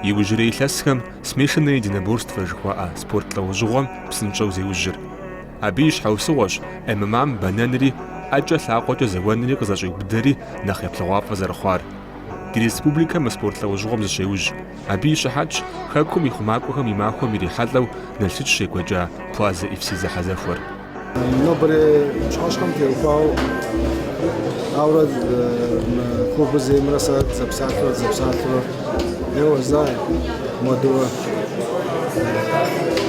Иужьрей илъэсхэм смешанное единоборство жыхуаӏэ спорт лӏэужьыгъуэм псынщӏэу зеужьыр. Абы и щхьэусыгъуэщ ММА-м бэнэнри, ӏэкӏэ лъакъуэкӏэ зэуэнри къызэщӏиубыдэри нэхъ еплъыгъуафӏэ зэрыхъуар. Ди республикэм мы спорт лӏэужьыгъуэм зыщеужь. Абы и щыхьэтщ Хэкум и хъумакӏуэхэм и махуэм ирихьэлӏэу Налшыч щекӏуэкӏа Плаза FC зэхьэзэхуэр. Нобэрей пщыхьэщхьэм теухуауэ ауэрэ мы клубыр зеймрэ сэ дызэпсалъэурэ дызэпсалъэурэ еуэ зэ модыуэ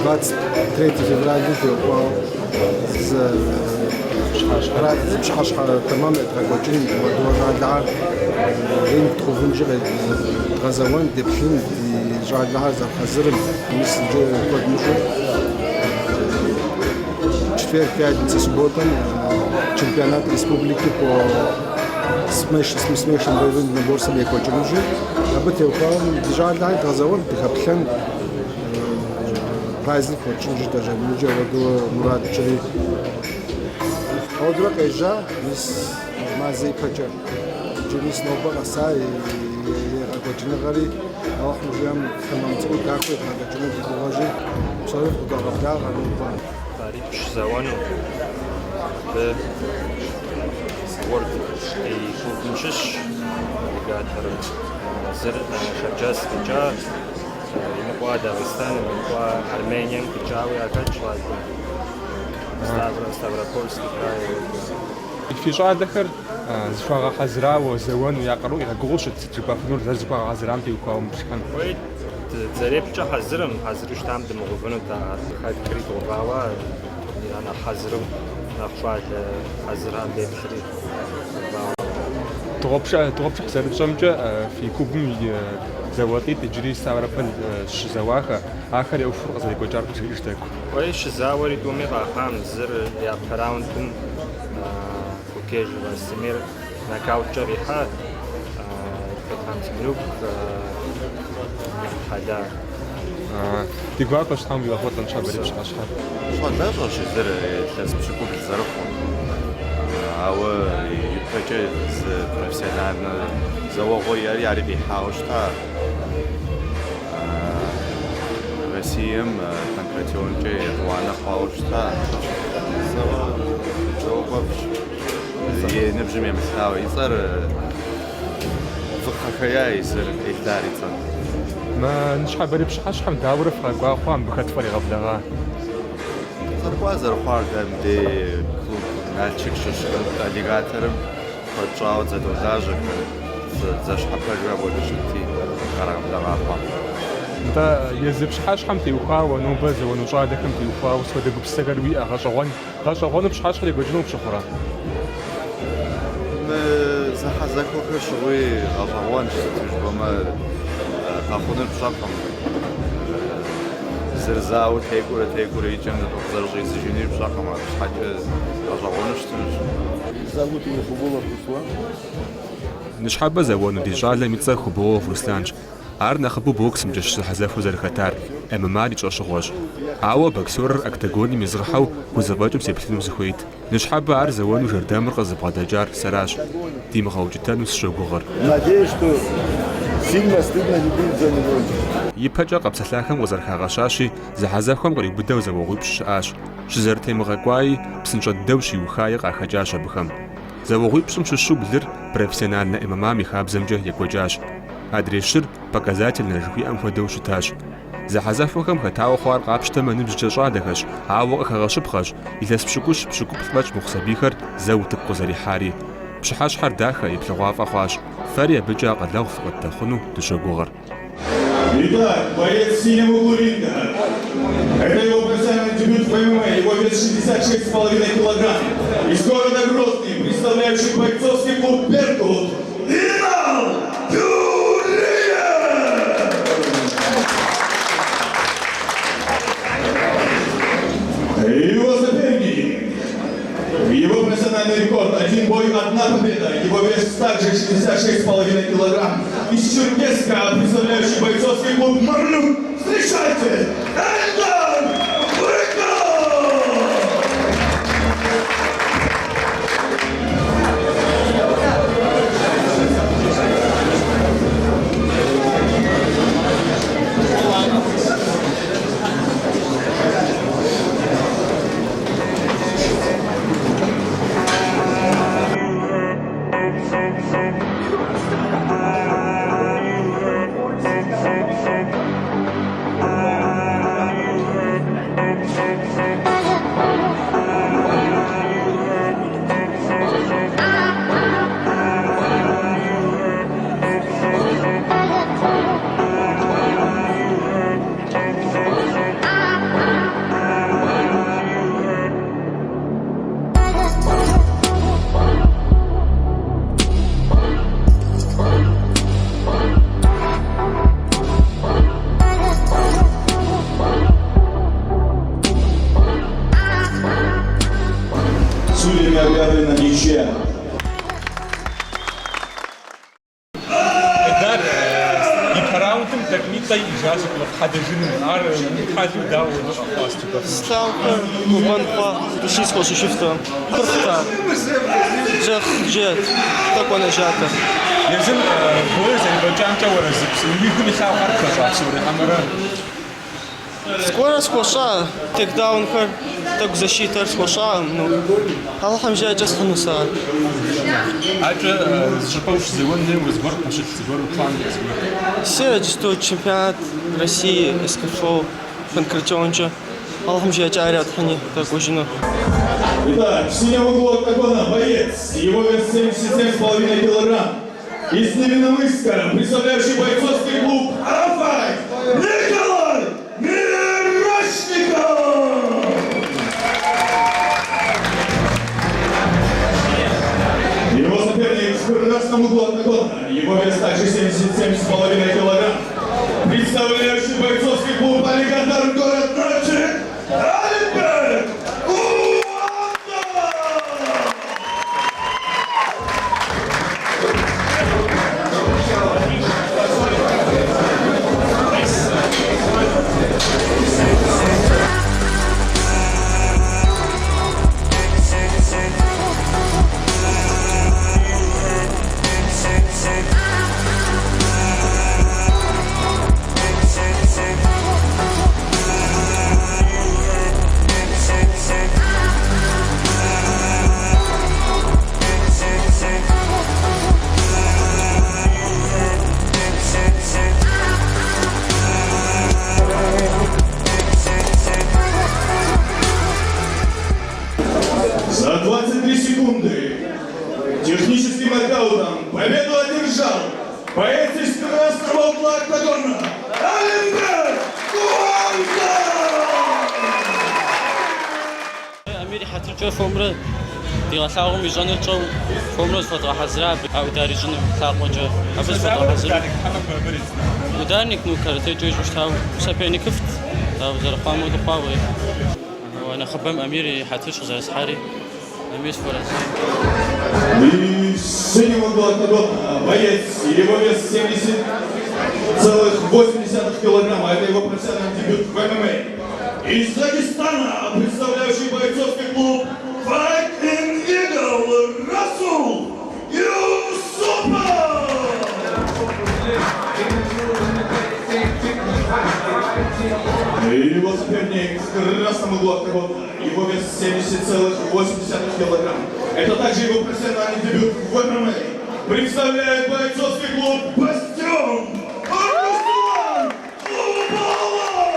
23 февралым теухуауэ зы зы пщыхьэщхьэ тэмэм едгъэкӏуэкӏын, модыуэ щӏалэхэр ринг дгъэувынщи дгъэзэуэн, деплъын ди щӏалэхэр зэрыхьэзырым, мис иджы куэд мыщӏэу четверг, пятница, субботэм чемпионат республики по смешанным боевым единоборством екӏуэкӏынущи, абы теухуауэ ди щӏалэхэр дгъэзэуэн, дыхэплъэн, праздник хуэтщӏын жытӏэщ абы иджы ауэдэу мурад тщӏыри. Ауэдурэ къежьа, мис мазэ ипэкӏэ. Иджы мис нобэ къэса и егъэкӏуэкӏыныгъэри, Алыхьым жиӏэм тэмэм цӏыкӏуу дахэу едгъэкӏуэкӏыну ди гугъэжи, псори фыкъыдогъэблагъэ нобэ. Барипщӏ зэуэну абы Горд и клубым щыщ Аллигаторым. Зыр Шэрджэс къикӏа, иныкъуэ Дагъыстаным, иныкъуэ Армением къикӏауи яхэтщ щӏалэ. Ставропольский край. Фи щӏалэхэр зыхуагъэхьэзырауэ, зэуэну, я къару къигъэгугъэу щыт, сыт жыпӏэфынур зэрызыхуагъэхьэзырам теухуауэ мы пщыхьэм? Уей, дызэреплъкӏэ хьэзырым, хьэзыру щытам дымыгъэувынут ахэр. Хэтхри дгъэувауэ, турнир нэхъ хьэзыру, нэхъ щӏалэ хьэзырхэм деплъри дгъэувауэ. Дыгъуэпшыхь зэрытщӏэмкӏэ, фи клубым и зауэлӏитӏ иджыри Ставрополь щызэуахэ, ахэр я ӏуэхур къызэрекӏуэкӏар къыджеӏэж тӏэкӏу. Уей, щызауэри тӏуми къахьам, зыр япэ раундым Кукежев Астемир нокауткӏэ къихьа, Батран Темрюк итхьэла. Ди гуапэщ Тхьэм уигъэхъулӏэ ныщхьэбэрей пщыхьэщхьэр. Щӏалэщӏэщ езыр илъэс пщыкӏубл зэрыхъур, ауэ ипэкӏэ зы профессиональнэ зэуэгъуэ иӏэри ари къихьауэ щыта. Россием панкратионкӏэ етӏуанэ хъуауэ щыта. Зэуакӏуэфӏщ. И ныбжьым емылъытауэ. И цӏэр Выкхъэхэ езыр Эльдар и цӏэр. Мы ныщхьэбэрей пщыхьэщхьэм дауэрэ фыкъэкӏуа хъуа, мыбы хэт фыкъригъэблэгъа? Дыкъызэрыкӏуа зэрыхъуар дэ мыдей клуб Налшык щыщ Аллигаторым куэд щӏауэ зэдолажьэхэр, зэщхьэпэжу апхуэдэу щытти, къарагъэблэгъа хъуа. Нтӏэ, езы пщыхьэщхьэм теухуауэ, нобэ зэуэну щӏалэхэм теухуауэ сыт хуэдэ гупсысэхэр уиӏэ, гъэщӏэгъуэн, гъэщӏэгъуэну пщыхьэщхьэр екӏуэкӏыну къыпщыхъурэ? Мы зэхьэзэхуэхэр щыгъуи гъэщӏэгъуэнщ, сыту жыпӏэмэ, къэхъунур пщӏэкъым. Зэрызауэу текӏуэрэ текӏуэрэ и кӏэм къызэрыщӏидзыжынури пщӏэкъым, абы щхьэкӏэ гъэщӏэгъуэну щытынущ. Зовут его Хубулов Руслан. Ныщхьэбэ зэуэну ди щӏалэм и цӏэр Хубулов Русланщ. Ар нэхъыбэу боксымкӏэщ зэхьэзэхуэ зэрыхэтар, ММА-р и щӏэщыгъуэщ. Ауэ боксерыр октагоным изгъыхьэу хузэфӏэкӏым сеплъыну сыхуейт. Ныщхьэбэ ар зэуэну жэрдэмыр къызыбгъэдэкӏар сэращ. Димыгъэукӏытэну сыщогугъыр. Надеюсь, что сильно стыдно не будет за него. Ипэкӏэ къэпсэлъахэм къызэрыхагъэщащи, зэхьэзэхуэм къриубыдэу зэуэгъуипщӏ щыӏащ. Щызэрытемыгъэкӏуаи, псынщӏэ дыдэу щиухаи къахэкӏащ абыхэм. Зэуэгъуипщӏым щыщу блыр профессиональнэ ММА-м и хабзэмкӏэ екӏуэкӏащ. Адрей щыр показательнэ жыхуиӏэм хуэдэу щытащ. Зэхьэзэхуэхэм хэтауэ хъуар къапщтэмэ, ныбжькӏэ щӏалэхэщ, ауэ къыхэгъэщыпхъэщ, илъэс пщыкӏущ, пщыкӏуплӏ фӏэкӏ мыхъу сабийхэр зэ утыку къызэрихьари. Пщыхьэщхьэр дахэ, еплъыгъуафӏэ хъуащ. Фэри абыкӏэ акъылэгъу фыкъыддэхъуну дыщогугъыр. Итак, боец в синем углу ринга. Это его профессиональный дебют в ММА, его вес 66,5 килограмм. Из города Грозный, представляющий бойцовский клуб «Беркут», Инал Тюриев! Его соперник. Его профессиональный рекорд – один бой, одна победа. Его вес также 66,5 килограмм. Из Черкесска, представляющий бойцовский клуб «Мамлюк», встречайте, Эльдар Быков! Раундым тӏэкӏунитӏэ иӏэжащ хьэдэжыным. Ар хьэлу дауэ къэхъуа сыту? Слъагъухэр губгъуэн хъуа, дыщи схуэщӏыжыфтэкъым. Пырхът ар. Жэхъ жет, тӏэкӏу къэнэжатэ. Езым бойр зэрекӏуэкӏамкӏэ уарэзы уи гум илъагъухэр пхуэщӏа псори хьэмэрэ? Зыгуэрэ схуэщӏа, тейкдаунхэр, тӏэкӏу защитэр схуэщӏакъым, ну, Алыхьым жиӏэкӏэ схьыну сэ ар. Акӏэ зыщӏыпӏэ ущызэуэн хуейуэ зыгуэр къыпэщылъ, зыгуэр план зыгуэр. Сэ иджысту чемпионат России СКФО панкратионкӏэ Алыхьым жиӏэкӏэ ари къэтхьыни дыкъэкӏуэжыну. Итак, в синем углу октагона боец, его вес 77,5 килограмм. Из Невинномысска, представляющий бойцовский клуб «Арафайт» Николай Мирошников! Его соперник в красном углу октагона, его вес также 77,5 килограмм. Представляющий бойцовский клуб «Аллигатор» город Нальчик Алибек Куандов! За 23 секунды техническим нокаутом победу одержал боец из красного угла октагона Алимбек Куандов! Амир и хьэтыркӏэ Фомрэ дигъэлъагъум ищӏэнур тщӏэу Фомрэ зыхуэдгъэхьэзыра абы а удар ищӏыну лъакъуэкӏэ. Абы зыхуэдгъэхьэзыру. Ударник, ну, каратэкӏэ ищӏу щытауэ соперникыфӏт, ауэ зэрыхъуам хуэдэу хъуауэ. Нэхъыбэм Амир и хьэтырщ къызэрысхьари, Амир сыхуэарэзы. И в синем углу октагона боец, его вес 70,8 килограмма. Это его профессиональный дебют в ММА. Из Дагестана, представляющий бойцовский клуб Fighting Eagle, Расул Юсупов! И его соперник в красном углу октагона, его вес 70,8 килограмм. Это также его профессиональный дебют в ММА. Представляет бойцовский клуб «Бастион» Руслан Кубалов!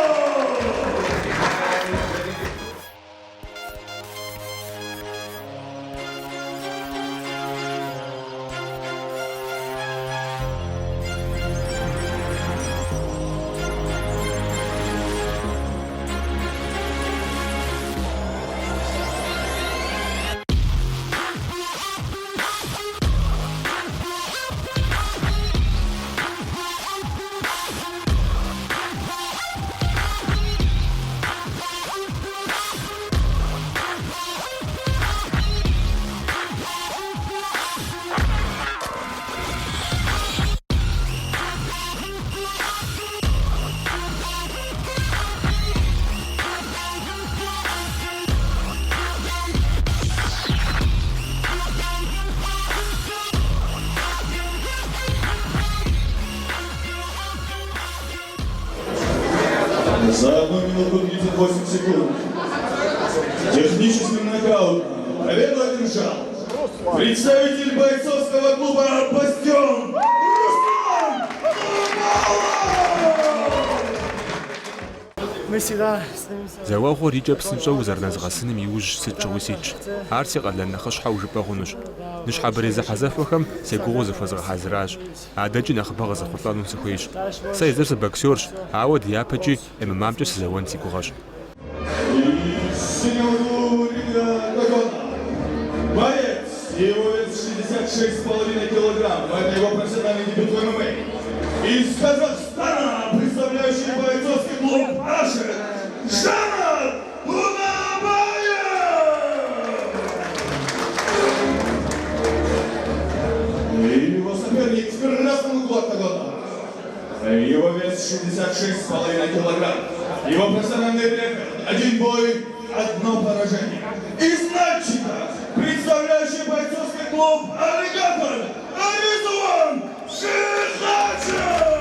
За 1 минуту 38 секунд техническим нокаутом победу одержал представитель бойцовского клуба «Бастион» Руслан Кубалов! Мы всегда стремимся. Зэуэгъуэр икӏэ псынщӏэу зэрынэзгъэсыным иужь сыт щыгъуи ситщ. Ар си къалэн нэхъыщхьэу жыпӏэ хъунущ. Ныщхьэбэрей зэхьэзэхуэхэм сегугъуу зыхуэзгъэхьэзыращ. Адэкӏи нэхъыбэ къызэхъулӏэну сыхуейщ. Сэ езыр сыбоксерщ, ауэ дяпэкӏи ММА-мкӏэ сызэуэн си гугъэщ. И в синем углу ринга октагона боец, его вес 66,5 килограмм. Это его профессиональный дебют в ММА. Из Казахстана, представляющий бойцовский клуб «Ашик» Жанат Кунабаев! И его соперник в красном углу октагона. Его вес 66,5 килограмм. Его профессиональный рекорд – один бой, одно поражение. Из Нальчика, представляющий бойцовский клуб «Аллигатор» Резуан Шихачев!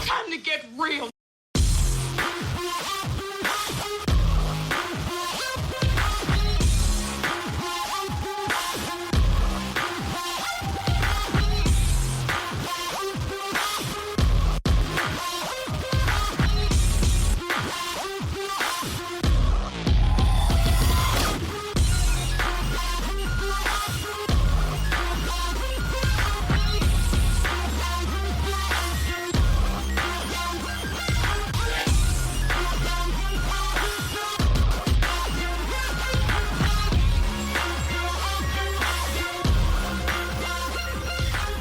Time to get real.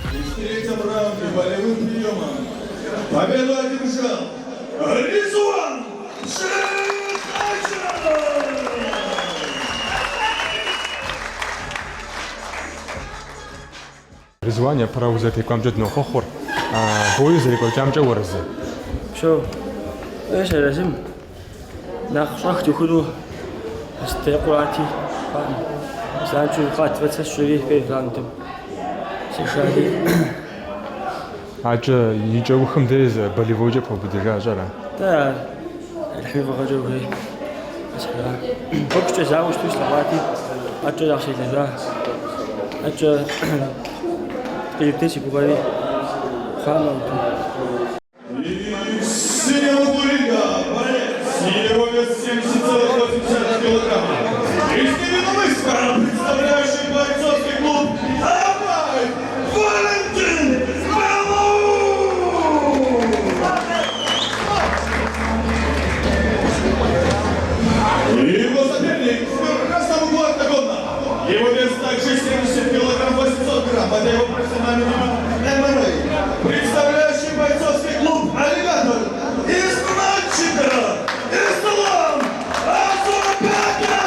И в третьем раунде болевым приемом победу одержал Резуан Шихачев! Резуан, япэрауэ узэрытекӏуамкӏэ дынохъуэхъур, бойр зэрекӏуэкӏамкӏэ уарэзы? Псэу, сыарэзым, нэхъ щӏэх дыухыну сытекъурати, хъуакъым. Занщӏэу къат фӏэцэ сщӏыри первый раундым сешари. Акӏэ и кӏэухым деж болевойкӏэ паубыдыжащ, ара? Дэ ар Алыхьым и фӏыгъэкӏэ ухуей къэсхьыжа. Бокскӏэ зауэ щыту слъэгъуати, акӏэ нэхъ селэжьа. Акӏэ къиубыдын си гугъэри хъуамэ абы. И в синем углу ринга борец, его вес 70,8 килограмма. Из Невинномысска, представляющий бойцовский клуб «Абай» Валентин Белоус! И его соперник в красном углу октагона. Его вес также 70 килограмм 800 грамм. Это его профессиональный дебют ММА. Представляющий бойцовский клуб «Аллигатор» из Нальчика Ислам Азурбеков!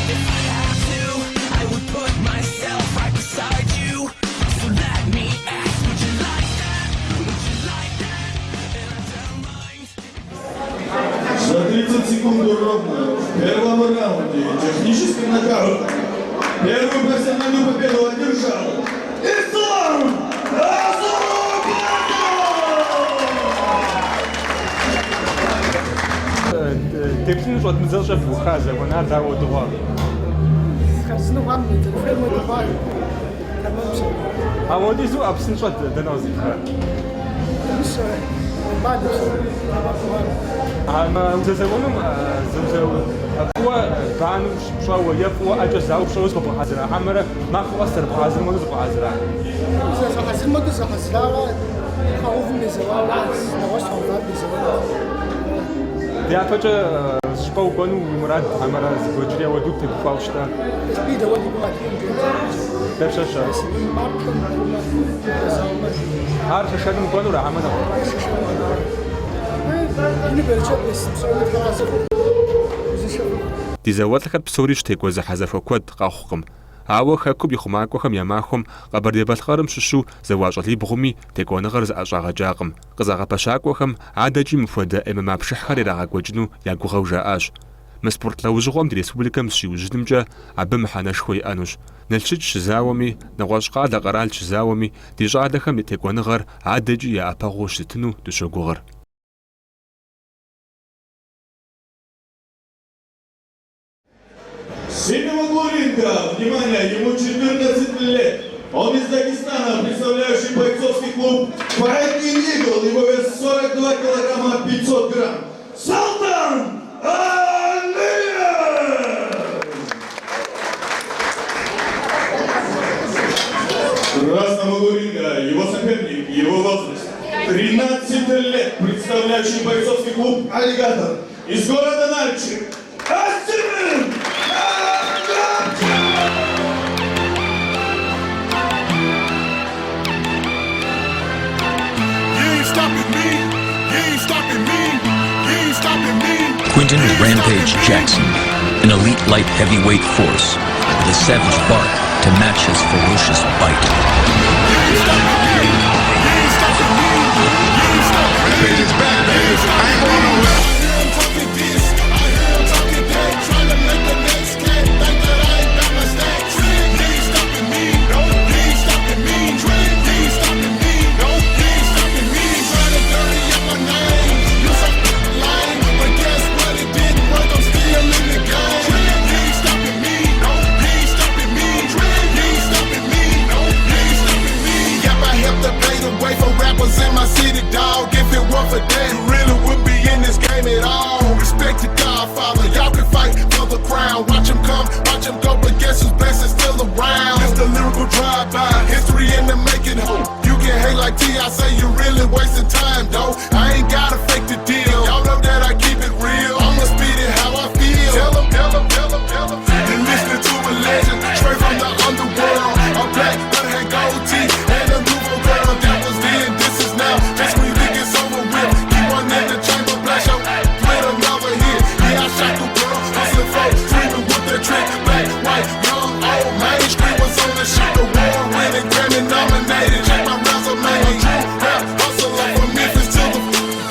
If I had to, I would put myself right beside you. So let me ask, would you like that? Would you like that? And I don't mind. За 30 секунд ровно в первом раунде техническим нокаутом первую профессиональную победу одержал Ислам Азурбеков! Деплъыну щӏэдмыдзэ щӏыкӏэ вуха зэуэнар дауэ дыгъуа? Хъарзынэу хъуам, зэрыхуейм хуэдэу хъуа, тэмэмщ. Ауэдизу ӏэ псынщӏэ дэнэ къыздипхар? Мис нормальнэщ, тэмэм хъуам. А мы узэзэуэнум фӏыуэ банэу пщӏэуэ е фӏыуэ ӏэкӏэ зауэу пщӏэуэ зыхуэбгъэхьэзыра хьэмэрэ махуэ къэс зэрыбгъэхьэзырым хуэдэу зыбгъэхьэзыра? Зэрызгъэхьэзырым хуэдэу згъэхьэзырауэ, хуагъэувым дезэуауэ, нэгъуэщӏ хуагъэувам дезэуэну. Дяпэкӏэ зыщӏыпӏэ укӏуэну уи мурад хьэмэрэ зыгуэр иджыри ауэдэу птеухуауэ щыта? Спид ауэди гугъэт. Дапщэщ ар? Мартым хъумэ, зауэмэ. Ар Шэшэным укӏуэнура хьэмэ нэгъуэщӏ? Шэшэным. Ину берычэт бес, псоми тхьэрасэху, узыншэху. Ди зауэлӏхэр псори щытекӏуэ зэхьэзэхуэ куэд къэхъукъым. Ауэ Хэкум и хъумакӏуэхэм я махуэм Къэбэрдей-Балъкъэрым щыщу зэуа щӏалибгъуми текӏуэныгъэр зыӏэщӏагъэкӏакъым. Къызэгъэпэщакӏуэхэм адэкӏи мыпхуэдэ ММА пшыхьхэр ирагъэкӏуэкӏыну я гугъэу жаӏащ. Мы спорт лӏэужьыгъуэм ди республикэм зыщиужьынымкӏэ абы мыхьэнэшхуэ иӏэнущ. Налщыч щызауэми, нэгъуэщӏ къалэ къэрал щызауэми, ди щӏалэхэм текӏуэныгъэр адэкӏи я ӏэпэгъуу щытыну дыщогугъыр. В синем углу ринга, внимание, ему 14 лет. Он из Дагестана, представляющий бойцовский клуб Fighting Eagle. Его вес 42 килограмма 500 грамм. Салтан Алиев! В красном углу ринга его соперник, его возраст 13 лет, представляющий бойцовский клуб «Аллигатор» из города Нальчик. Астемир Алгапчев! You ain't stopping me. You ain't stopping me. You ain't stopping me. Quinton Rampage Jackson, an elite light heavyweight force with a savage bark to match his ferocious bite. Rampage is back, baby. I ain't going nowhere. Yep, I helped to pave the way for rappers in my city, dog. If it weren't for that, you really wouldn't be in this game at all. Respect to Godfather, y'all can fight for the crown. Watch him come, watch him go, but guess who's best is still around. It's the lyrical drive-by, history in the making. Ho, you can hate like T.I., say you really wasting time, though. I ain't gotta fake the deal. Y'all know that I keep it real. I'ma spit it how I feel. Tell 'em, tell 'em, tell 'em, tell 'em. You're listening to a legend, straight from the underworld. A black but had gold teeth and a nouveau girl. That was then, this is now. Just when you think it's over with, keep one in the chamber, blast your with another hit. Yeah, I shot the girl, hustling folks, dreaming with the trick. Black, white, young, old, mainstream was on the shit. The war winning, Grammy nominated. Check my resume, a true rap hustler from Memphis to the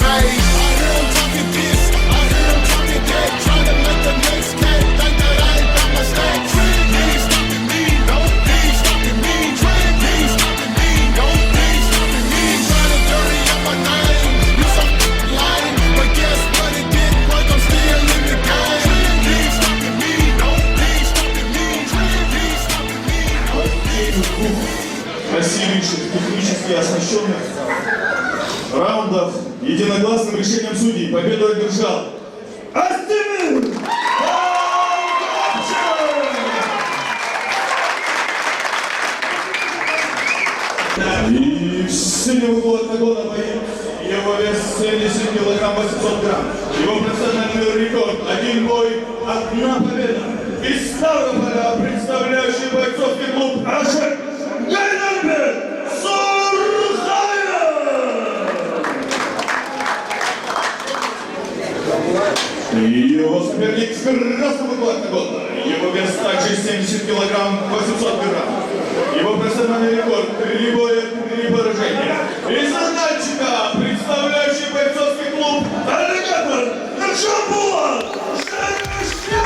Bay. I hear 'em talking this, I hear 'em talking that, trying to make the next cat think that I ain't got my stack. You ain't stopping me, no, you ain't stopping me, you ain't stopping me, no, you ain't stopping me. Trying to dirty up my name, you so lame, but guess what? It didn't work. I'm still in the game. You ain't stopping me, no, you ain't stopping me, you ain't stopping me, no. Двух красивейших, технически оснащенных раундов единогласным решением судей победу одержал Астемир Алгапчев! И в синем углу октагона боец, его вес 70 килограмм 800 грамм. Его профессиональный рекорд – один бой, одна победа. Из Ставрополя, представляющий бойцовский клуб «Ашек» Гайдарбек Сурхаев! Его соперник в красном углу октагона. Его вес также 70 килограмм 800 грамм. Его профессиональный рекорд – три боя, три поражения. Из Нальчика, представляющий бойцовский клуб «Аллигатор» Джамбулат Женишев!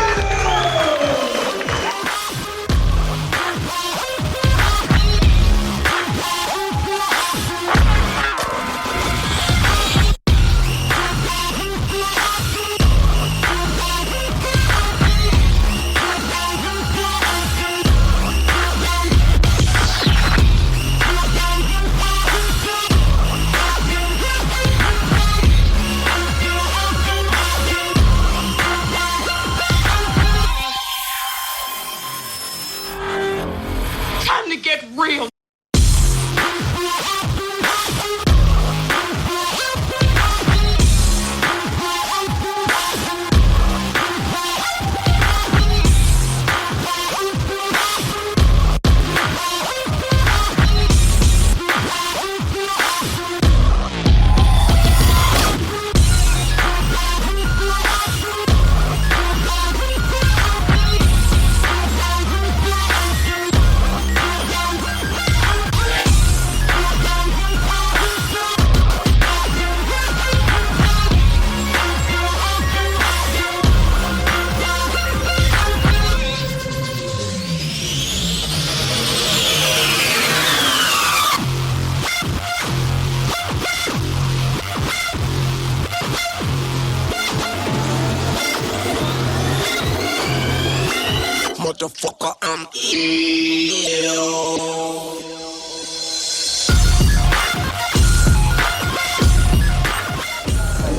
Motherfucker, I'm ill.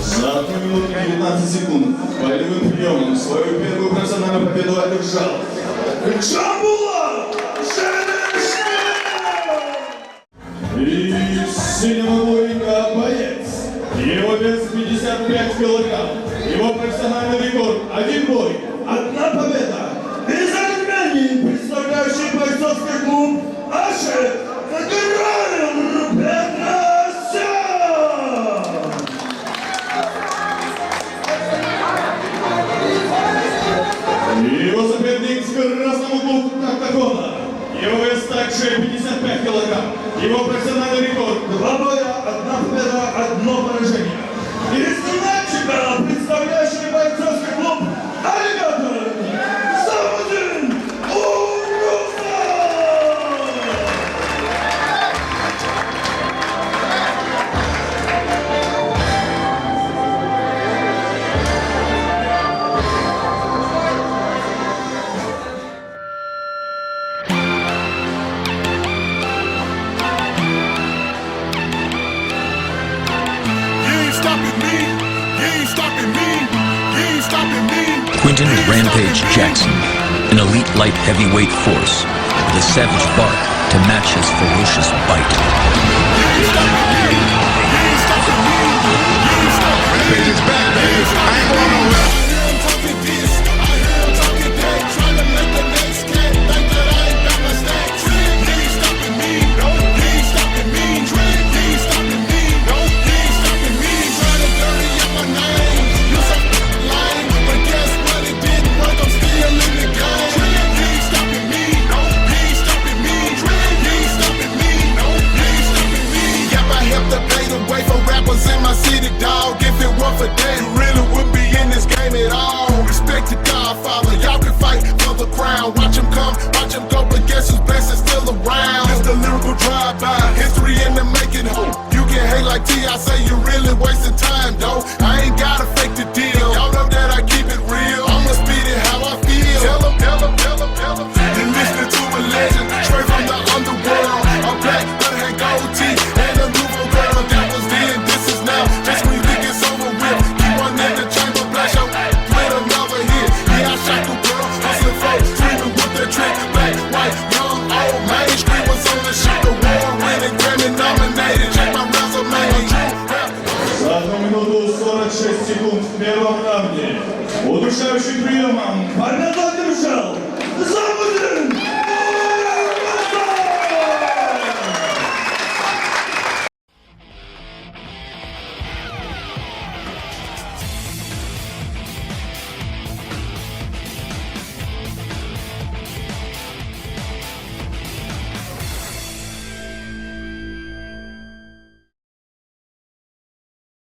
За 1 минуту 19 секунд болевым приемом свою первую профессиональную победу одержал Джамбулат Женишвили! И с синего угла ринга боец. Его вес 55 килограмм. Его профессиональный рекорд – один бой, одна победа. Из Армении, представляющий бойцовский клуб Ашет Грайр Петросян! Его соперник в красном углу октагона. Его вес также 55 килограмм. Его профессиональный рекорд – два боя, одна победа, одно поражение. Из Нальчика, представляющий бойцовский клуб «Аллигатор» Замудин Урусов! You ain't stopping me. You ain't stopping me. You ain't stopping me. Quinton Rampage Jackson, an elite light heavyweight force with a savage bark to match his ferocious bite. It's back, baby. I ain't going nowhere. Yep, I helped to pave the way for rappers in my city, dog. If it weren't for that, you really wouldn't be in this game at all. Respect to Godfather, y'all can fight for the crown. Watch him come, watch him go, but guess who's best is still around. It's the lyrical drive-by, history in the making. Ho, you can hate like T.I., say you really wasting time, though. I ain't gotta fake the deal. Y'all know that I keep it real. I'ma spit it how I feel. Tell 'em, tell 'em, tell 'em, tell 'em. You listening to a legend, straight from the underworld. A black but had gold teeth and a nouveau girl. That was then, this is now. Just when you think it's over with, keep one in the chamber, blast your with another hit. Yeah, I shot the world, hustling folks, screaming with the trick. Black, white, young, old, mainstream was on the shit. The war winning, Grammy nominated. Check my resume, a true rap. За 1 минуту 46 секунд в первом раунде удушающим приемом победу одержал Замудин.